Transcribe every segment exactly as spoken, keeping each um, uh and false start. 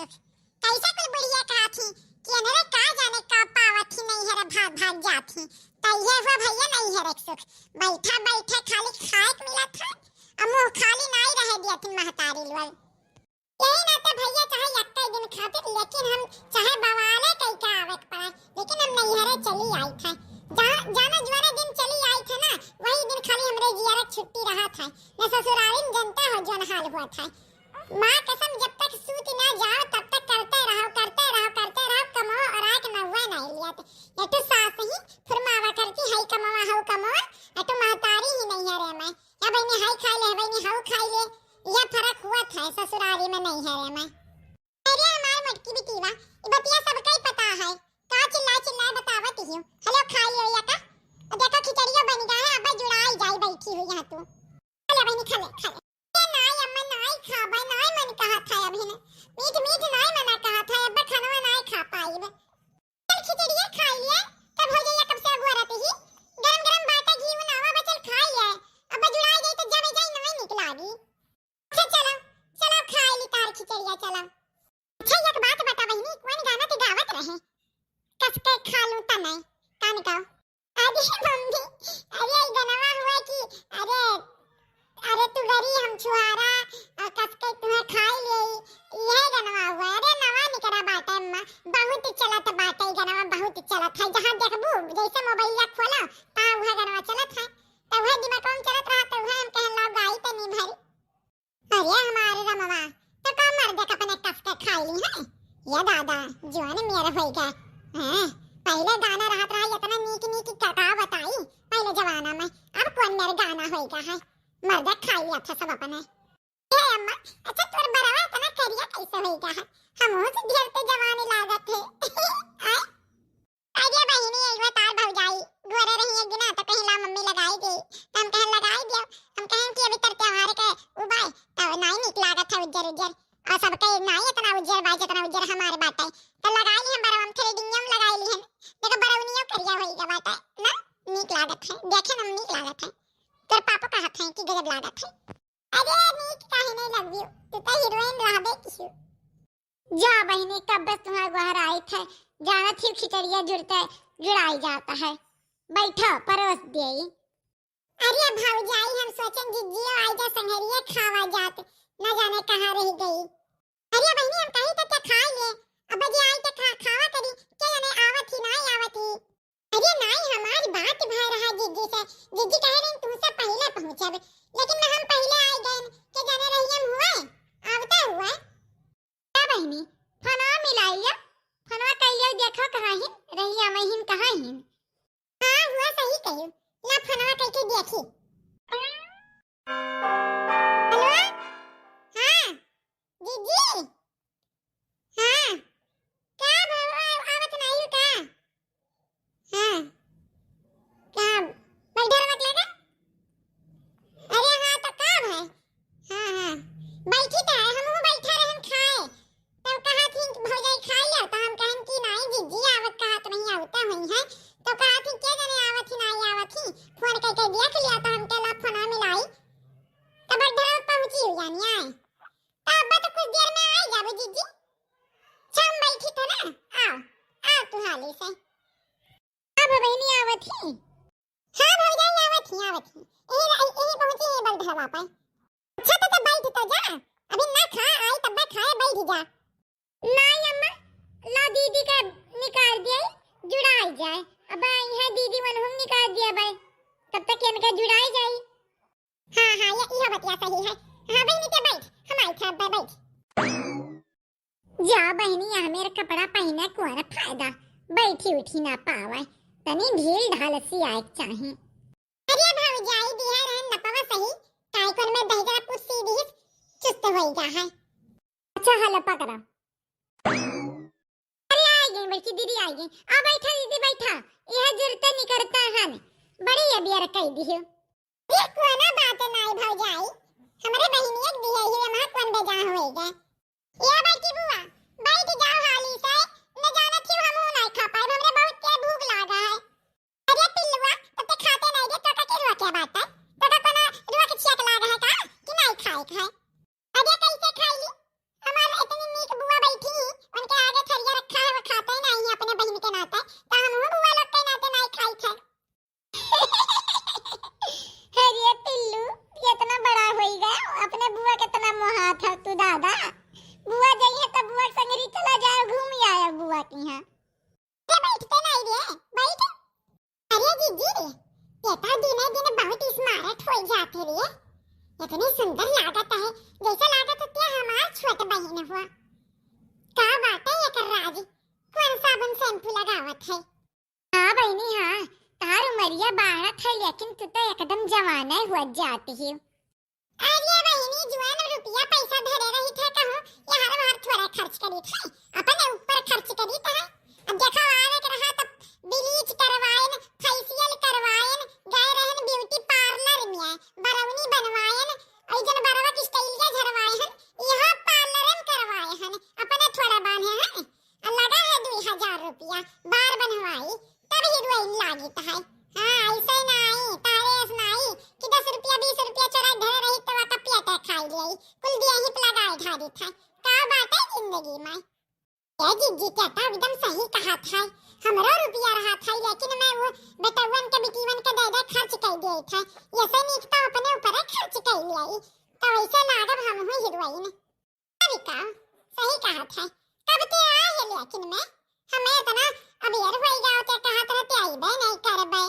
कैसे कुल बुढ़िया कहत ही कि अनरे का जाने का पावत ही, नैहर भाग भाग जात ही। त ये हुआ भैया नैहर एक सुख, बैठा बैठा खाली खाए के मिलत है, अब मुंह खाली नाई रहे दिया थी महतारी लोग। यही नाते भैया चाहे एक्के दिन खातिर, लेकिन हम चाहे बवाले कई के आवे के पड़े, लेकिन हम नैहरे चली आई थे। जा-, जाना जुआरे दिन चली आई थे ना, वही दिन खाली हमरे जियारा छुट्टी रहा था। न ससुरारी में जनता हो जौन हाल हुआ था। माँ कसम, जब तक सूत ना जाओ, तब तक करते रहो, करते रहो, करते रहो, कमो और आके नौवे नहीं लिया थे। ये तो सास ही फुरमावा करती, "हई कमवा, हऊ कमवा", ये तो महतारी ही नहीं है रे मैं। या बहिनी हई खाई ले, बहिनी हऊ खाई ले, यह फर्क हुआ था ससुरारी में नहीं है रे मैं। अरे हमार मोटकी बिटिया, ई बतिया सबका ही पता है, का चिल्लाए चिल्लाए बतावत ही हो। हलो खाई ले या का, और देखो खिचड़ियो बन गया है, अब जुड़ाई जाई बैठी हुई यहाँ तू। खा ले बहिनी, खा ले, खा ले। ए, नाई अम्मा, नाई खाबे, नाई मन कहत है अभी ने। मीठ, मीठ नाई मना कहत है, अब खानवा नाई खा पाइब। चल खिचड़िया खाई ले, तब हो जाइए कब से अगुआ रहते ही। गरम, गरम बाटा घी में नावा बचल खाई ले। अब जुड़ाई जाई तो जमे जाई नाई निक लागी। अच्छा चलो, चलो खाई ली तार खिचड़िया, चलो। अच्छा एक बात बता बहिनी, कौन गाना ते गावत रहे? कस के खा लूं तने, कान का। अरे मम्मी, अरे ई गनवा हुआ कि, अरे, अरे तू गरी हम छुहारा, और कस के तुम्हें खाई ले, यह गनवा हुआ। अरे नवा निकरा बाटे अम्मा, बहुत चलत बाटे ई गनवा, बहुत चलत है। जहाँ देखबू, जैसे मोबाइल खोला, तहाँ वह गनवा चलत है। तो वह दिमाग में चलत रहा, तो वह हम कहन लाओ गाई तनी भरी। अरे हमारे रमवा, तो का मर्द के अपने कस के खाई ली है? ये दादा, जवान मेर होई गए। हैं? पहले गाना रहत रहा, इतना नीक नीक का, का बताई पहले जमाना में, अब कौन मेर गाना होई गया है? मर्द खाई लिया था सब अपने। हे अम्मा, अच्छा तोर बरवा इतना करिया कैसे होई गया है? हम तो ढेर ते जवानी लागत है। आय? अरे बहिनी, अइबे तार भौजाई, गोरे रही एक दिना, तो कहीं ला मम्मी लगाई दे, तो हम कहन लगाई दियो, हम कहन कि अभी तर त्योहार के उबाय, तो नाई निक लागत है उज्जर उज्जर, और सबके नाई इतना उज्जर बाय, जितना उज्जर हमारे बाटे, तो लगाई ली हम बरवा, हम threading में लगाई ली हन, देखो बरौनियो करिया होई गया बाटे, ना निक लागत है, देखे ना निक लागत है, तोर पापा कहत है कि गजब लागत है। अरे नीक काहे नहीं लगबियो, तू तो हीरोइन रहबे किसु। जा बहिनी, कब से तुम्हार गोहराइत है, जानत ही खिचड़िया जुड़ते जुड़ाई जाता है। बैठा, परोस देई। अरे भौजाई, हम सोचन जिज्जियो आई जा संगरिया खावा जात, न जाने कहाँ रह गई। अरे बहिनी, हम कहीं तक खाई ले, अब जे आई त खा, खावा करी, के जाने आवत ही, नाई आवत ही। अरे नाई, हमारी बात भय रहा जिज्जी से, जिज्जी कहे रही तुमसे पहले पहुँचब, लेकिन हम पहले आई गए, के जाने रही हम हुए, आवते हुए। का बहिनी, फोनवा मिलाइया, फोनवा कइलियो, देखो कहाँ ही रही, अमहिन कहाँ ही। हाँ, हुआ सही कही, ला फोनवा कइके देखी। हेलो, हाँ, जिज्जी, हाँ, का भवा, आवत नाई का? हाँ, का, बल डर मत लगा। अरे हाँ, तो का भाई? हाँ, हाँ, बैठी तो है, हमहू बैठा रहन खाए। तब कहा थी कि भौजाई खाई ले, तो हम कहन कि नाई जिज्जी आवत कहा तो नहीं आवता हुई है। तो कहा थी के जाने आवत ही नाई आवत ही, फोन करके देख लिया, तो हम कहला फोन मिलाई। तब घर पहुँची हुई जानी आए। तो अब तो कुछ देर में आई जाबो जिज्जी। अच्छा हम बैठी तो ना, आओ, आओ तू हाली से। अब बहिनी आवत ही। हाँ भौजाई, आवत ही, आवत ही। यही, यही पहुँची ही बल ढाबा पर। अच्छा तो, तो बैठ तो जा, अभी ना खा, आई तब खाए, बैठ जा। नाई अम्मा, ला दीदी का निकाल दिया, जुड़ाई जाए। अब आई है दीदी मन हम निकाल दिया भाई, तब तक इनका जुड़ाई जाए। हाँ, हाँ, ये, यह बतिया सही है। हाँ बहिनी, ते बैठ, हम आई थे, बै-, बैठ। जा बहिनी, यह मेरा कपड़ा पहिने कौन फायदा, बैठी उठी ना पावे, तनी ढील ढाल सी आए के चाही। अरे भौजाई, दिया रहन नपवा सही, काय कौन में दही जरा कुछ सी दिहिस, चुस्त होई गा है। अच्छा, हल पकड़ा। अरे आ गई बड़की दीदी, आ गई। आ बैठा दीदी, बैठा। यह जुरते निकरता हन, बड़ी अबियर कई दियो। ये कोनो बात नाई भौजाई, हमरे बहिनिया के दिहे ही, वहाँ कौन बेजा होएगा। ए बड़की बुआ, बैठ जाओ हाली से, न जानत ही हमहू नाई खा पाए, हमरे बहुत के भूख लागा है। अरे पिल्लुआ, तब ते खाते नाई रे, तोका के रोके बाटे? तोका कोनो रोक छियक लागा है का कि नाई खाए के है? अरे कैसे खाई ली? हमार इतनी नीक बुआ बैठी बा, बुआ जइहे त बुआ के संगरी चला जाए, घूम आए बुआ के यहाँ। अरे बैठते नहीं रे, बैठ। अरे जीजी, ये तो दिने दिन बहुत smart हो जाते रे। इतनी सुंदर लागत है, जैसे लागत है ते हमार छोट बहिन हुआ। का बात है एकर राज, कौन साबुन shampoo लगावत है? हाँ बहिनी, हाँ, तार उमरिया बाढ़त है, लेकिन तू तो एकदम जवाने हुआ जाती है। अरे बहिनी, जुआन रुपया पैसा धरे रही थे कहूँ, यार बाहर थोड़ा खर्च करी थे, अपने ऊपर खर्च करी थे। अब देखो आवे के रहा तब bleach करवाएन, facial करवाएन, गए रहन beauty parlour में, बरौनी बनवाएन, और जन बरवा के style के झरवाए हन, यहाँ parlour में करवाए हन, अपने थोड़ा बांधे हन। आ लगा है दुई हजार रुपया, बार बनवाई, तब हीरोइन लागित है। हाँ, ऐसे नाई, तारेस नाई कि दस रुपया, बीस रुपया चोराई धरे रही तो वाका पियटे खाई ले, कुल दिया ही लगाए धारित है। का बात है जिंदगी में? ए जीजी, के तो एकदम सही कहत है। हमरो रुपया रहत है, लेकिन मैं वो बेटवन के, बिटिवन के दे दे खर्च कर दिए थे। ऐसे नीक तो अपने ऊपर खर्च कर लिया, तो वैसे लागब हम हूँ हीरोइन। अरे का, सही कहत है। कब ते आए है लेकिन में, हमें इतना अबेर होई गया, ते कहत रहते आइबे नहीं करबे।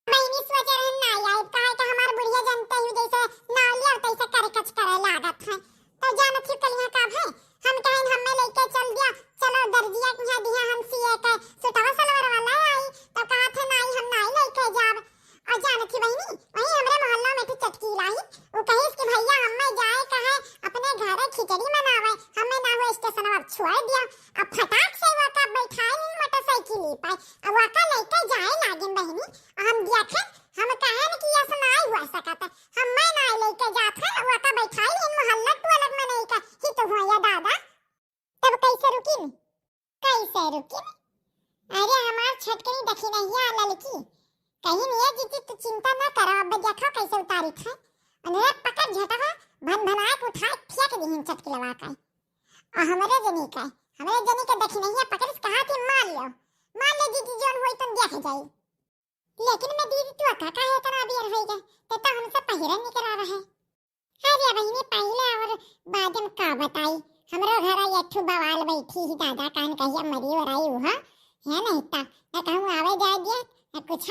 बहिनी सोचे रहन ना आई, काहे कि हमार बुढ़िया जनते ही जैसे ना लिया तैसे करे कच करे लागत है। तो जानत ही कलिया का भाई, हम कहें हमें लेके चल दिया, चलो दर्जिया के यहाँ दिया हम सिए के सुटवा सलवार वाला आई, तो कहत है नहीं हम नहीं लेके जाब। और जानत ही बहिनी, वही हमरे मोहल्ला में एक चटकीला ही, उ कहिस कि भैया हमें जाए का है अपने घरे खिचड़ी मनावे, हमें ना हो स्टेशन अब छोड़ दिया। अब फटाक से वो का बैठाए लीन मोटरसाइकिल पर, अब वो का लेके जाए लागिन बहिनी। हम देखे, हम कहे न कि ऐसा ना हुआ सकता, हमें ना लेके जात है, वो का बैठाए लीन मोहल्ला टोलक में नहीं का हित हुआ या दादा। तब कैसे रुकिन? कैसे रुकिन? अरे हमार छोटकनी दखिनहिया ललकी, कहिन ये जीजी तू चिंता ना करो, अब देखो कैसे उतारित है। अनरे पकड़ झटवा, भन भनाए के उठाए फेंक दिहिन चटकिलवा का। और हमरे जनी का, हमरे जनी के दखिनहिया पकड़ से कहा थी मार लो, मार लो जीजी, जोन होई तुम देख जाई। लेकिन मैं दीदी तू का काहे इतना अबेर होई गए, ते तो हमसे पहिरे निकरा रहे। अरे बहिनी, पहिले और बाद में का बताई, हमरो घर एक ठो बवाल बैठी ही दादा, कान कहिया मरी ओराई उहा, है नहीं ता, न कहूँ आवे जाए दिया, न कुछ,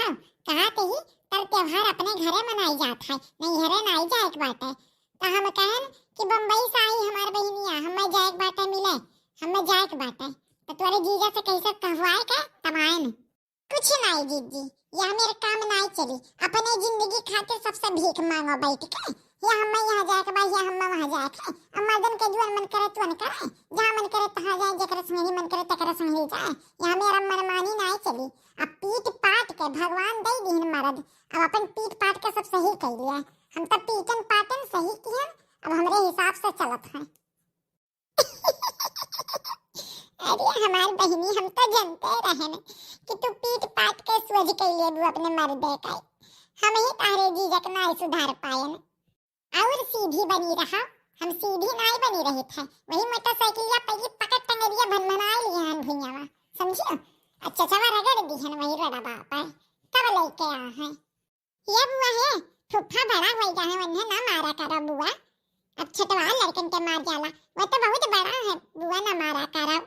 कहा ते ही, तब त्योहार अपने घरे मनाई जात है, नैहरे नाई जाए के बाटे। तो हम कहन कि बम्बई से आई हमार बहिनिया, हमें जाए के बाटे मिले, हमें जाए के बाटे। तो तोरे जीजा से कैसे कहवाए के तमायन। कुछ नाई जीजी, या मेरे काम नाई चली। अपने जिंदगी खातिर सबसे भीख मांगो बैठ के। या हमें यहाँ जाए के बा, या हमें वहाँ जाए के। अब मर्दन के जुअन मन करे तुअन करे, जहाँ मन करे तहाँ जाए, जेकरे संगही मन करे तेकरे संगही जाए। यहाँ मेरा मनमानी नाई चली। अब पीट पाट के भगवान दे दीन मर्द, अब अपन पीट पाट के सब सही कर लिया। हम तो पीटन पाटन सही किहन, अब हमरे हिसाब से चलत हैं। अरे हमार बहिनी, हम तो जनते रहन कि तू पीट पाट के सोझ कइ लेबू अपने मर्दे का। हम ही तारे जीजक नाई सुधार पायन। और सीधी बनी रहा, हम सीधी नाई बनी रही थे। वही मोटरसाइकिलिया पहली पकड़ टंगरिया भनभनाए लिए हन भुइयावा, समझियो? अच्छा चवा रगड़ दी हन वही रोडवा पर, तब लेके आ हैं। ये बुआ है, फुफ्फा बड़ा होई गया है, उन्हें ना मारा करो बुआ। अब छोटवा लड़कन के मार जाला, वो तो बहुत बड़ा है, बुआ ना मारा करो।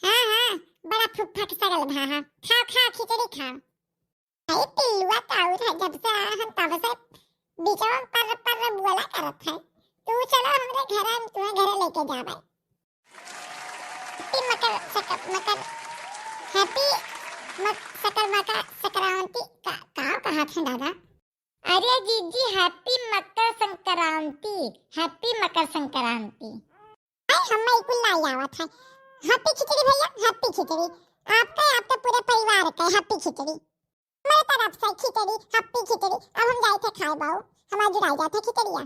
हाँ, हाँ, बड़ा फुफ्फा के सगल भा है। खाओ, खाओ, खिचड़ी खाओ। भाई पिल्लुआ ताऊ है, जब से आया हम तब से बीचवा पर, पर बोला करत है। तू चलो हमरे घर, हम तुम्हें घरे लेके जावे। Happy मकर सक-, मकर, Happy मक-, सकर मकर संक्रांति का, का कहा थे दादा? अरे जीजी, Happy मकर संक्रांति, Happy मकर संक्रांति। अरे हमें कुल ना आवत है। Happy खिचड़ी भैया, Happy खिचड़ी। आपका, आपके पूरे परिवार का Happy खिचड़ी। मेरे तरफ से खिचड़ी, Happy खिचड़ी। अब हम जाए थे खाए बाऊ, हमारे जुड़ाई जाते खिचड़िया।